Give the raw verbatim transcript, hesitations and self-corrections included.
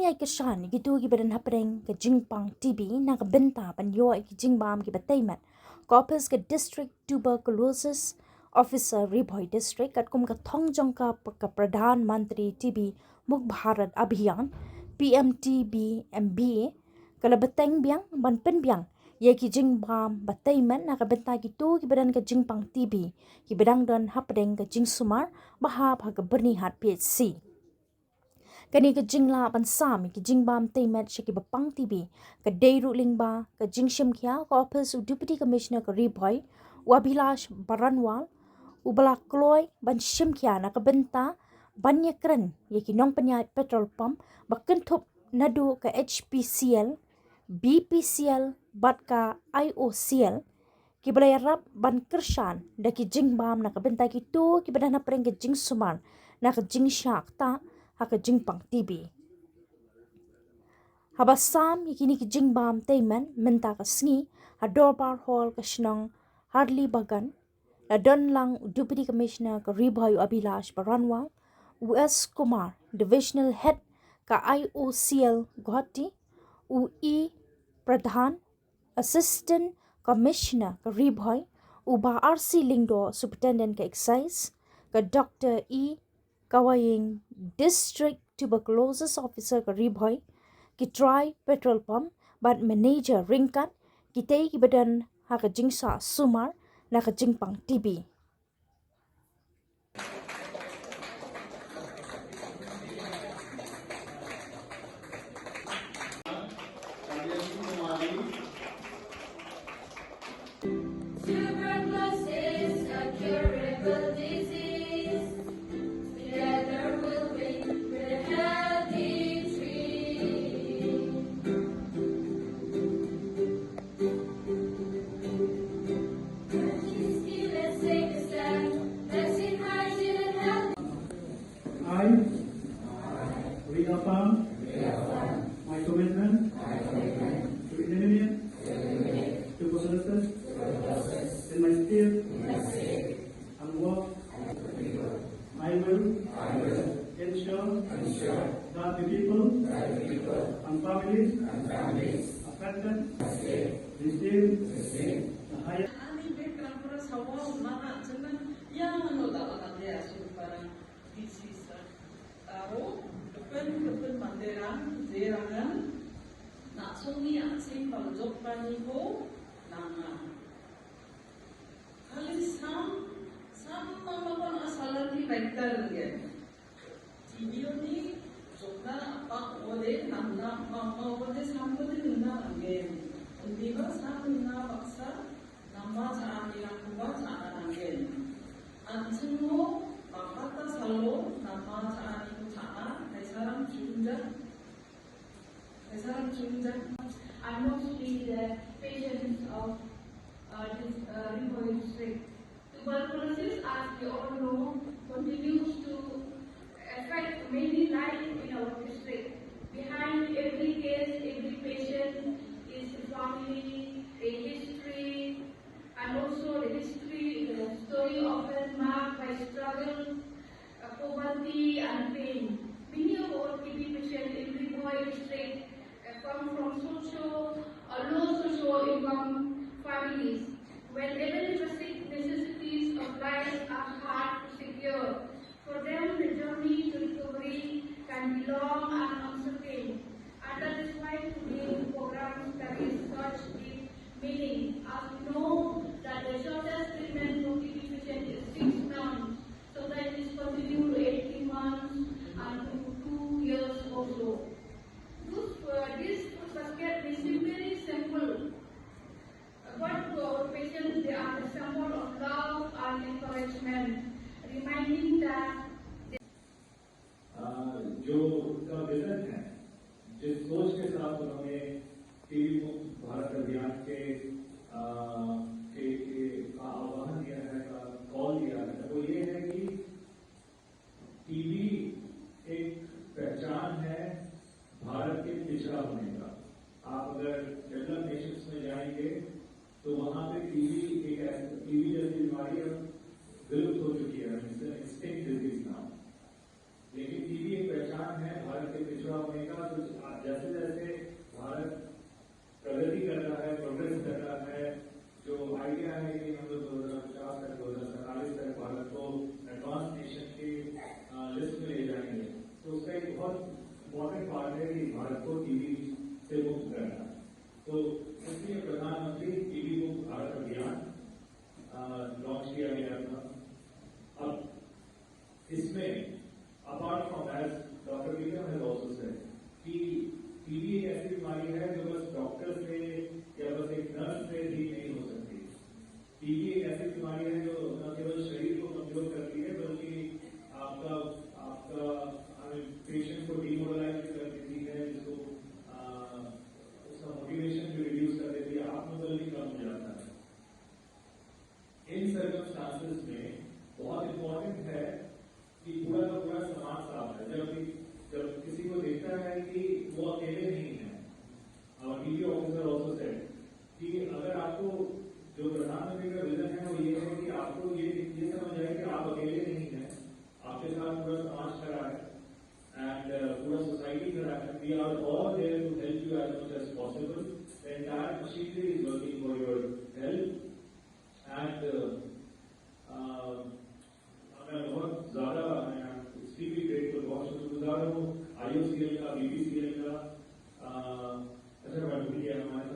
Ai kyrshan ïa kito kiba don hapdeng ka jingpang T B na ka bynta ban ïoh ïa ki jingbam kiba tei met, ka ophis ka District Tuberculosis Officer Ri Bhoi District, katkum ka thong jong ka, ka Pradhan Mantri T B Mukt Bharat Abhiyan, P M T B M B A, ka la bteng biang ban pynbiang ïa ki jingbam ba tei met na ka bynta kito kiba don ka jingpang T B, kiba dang don hapdeng ka jingsumar ba hap ha ka Byrnihat P H C. Kane ka jinglah ban sam ïa ki jingbam tei met sha kiba pang T B ka dei ruh lyngba ka jingshim khia ka ophis u Deputy Commissioner ka Ri Bhoi, u Abhilash Baranwal, uba la kloi ban shim khia na ka bynta ban ïakren ïa ki nongpynïaid petrol pump ba kynthup naduh ka H P C L, B P C L bad ka I O C L, kiba la ïarap ban kyrshan da ki jingbam na ka bynta kito kiba don hapdeng ka jingsumar na ka jingshah ktah ha ka jingpang T B. Haba sam ïa kine ki jingbam tei met mynta ka sngi ha Dorbar Hall ka shnong Harli Bagan, la don lang u Deputy Commissioner ka Ri Bhoi u Abhilash Baranwal, u S Kumar, Divisional Head ka I O C L Guwahati, u E Pradhan, Assistant Commissioner ka Ri Bhoi, u Bah R C Lyngdoh, Superintendent ka Excise, ka Doctor E Kawaying, District Tuberculosis Officer ka Ri Bhoi, ki trai petrol pump bad manager ryngkat kitei kiba don ha ka jingshah sumar na ka jingpang T B. Tuberculosis, a curable disease. Together we'll bring the healthy tree. Let's take a stand. Let's invite you to help. I reaffirm my commitment to eliminate tuberculosis in my state and work. I will ensure that the people and families affected receive the highest. Ani bek rampura sawa mana jangan yang anu tak akan dia suruh barang. This is a taro, depen depen manderan, jerangan, nak sungi aksing pal jok pani ko, nanga. Kali sam, sam mama kon asalan di baikal nge. Video ni, jokna apa ode, nanga mama ode sam ode nanga nge. Undi ba sam nanga baksa, Namba cha ani lang kuba cha ana nanggen. An chingo, bapata salo, namba cha ani ku cha a, kaisaram chunja. Kaisaram chunja. Are mostly the patients of uh, this uh, Ri Bhoi district. Tuberculosis, as we all know, continues to affect many lives in our district. Behind every case, every patient is a family, a history, and also the history, the story often marked by struggle, uh, poverty, and pain. Many of our T B patients in Ri Bhoi district uh, come from socio or low socio-income families, where even basic necessities of life are hard to secure. For them, the journey to recovery can be long and uncertain. And that is why today the program carries such deep meaning, as we know that the shortest treatment for T B patient is six months. Sometimes it's continued to eighteen months and to two years also. This, uh, this food basket may seem very simple, but to our patients, they are the symbol of love and encouragement, reminding that they आ, जो उनका विजन है, जिस सोच के साथ उन्होंने टीबी मुक्त भारत अभियान के, आ, के, के का आह्वान दिया है, का कॉल दिया है, वो ये है कि टीबी एक पहचान है भारत के पिछड़ा होने का। आप अगर डेवलप्ड नेशंस में जाएंगे तो वहां पे टीबी एक ऐसी, टीबी जैसी बीमारी अब विलुप्त हो चुकी है, एक्सटिंक्ट डिजीज नाउ। लेकिन टीबी एक पहचान है भारत के पिछड़ा होने का। तो जैसे जैसे भारत प्रगति कर रहा है, प्रोग्रेस कर रहा है, जो आइडिया है कि हम लोग दो हज़ार पचास तक, दो हज़ार सैंतालीस तक भारत को एडवांस नेशन के लिस्ट में ले जाएंगे, तो उसका एक बहुत इंपॉर्टेंट पार्ट है कि भारत को टीबी से मुक्त करना। तो इसलिए प्रधानमंत्री टीबी मुक्त भारत अभियान लॉन्च किया गया था। अब इसमें, apart from, as Doctor Vikram has also said, कि टीबी एक ऐसी बीमारी है जो बस डॉक्टर से या बस एक नर्स से ठीक नहीं हो सकती। टीबी एक ऐसी बीमारी है जो न केवल शरीर को कमजोर करती है, बल्कि आपका आपका पेशेंट को डिमोरलाइज भी कर देती है, जिसको आ, उसका मोटिवेशन भी रिड्यूस कर देती है, आत्मबल भी कम हो जाता है। इन सर्कमस्टांसेस में बहुत इंपॉर्टेंट है कि पूरा का पूरा समाज साफ है। जब भी जब किसी को देखता है कि वो अकेले नहीं है, और टीबी ऑफिसर ऑल्सो सेड कि अगर आपको, जो प्रधानमंत्री का विजन है वो ये है कि आपको ये ये समझ आए कि आप अकेले नहीं हैं, आपके साथ पूरा समाज खड़ा है, एंड पूरा सोसाइटी खड़ा है। We are all there to help you as much as possible. The entire machinery is working for your help. And मैं बहुत ज़्यादा, मैं एक्सट्रीमली ग्रेटफुल, बहुत शुक्रगुजार हूँ आईओसीएल का, बीबीसीएल का। अच्छा, मैं भूल गया, हमारे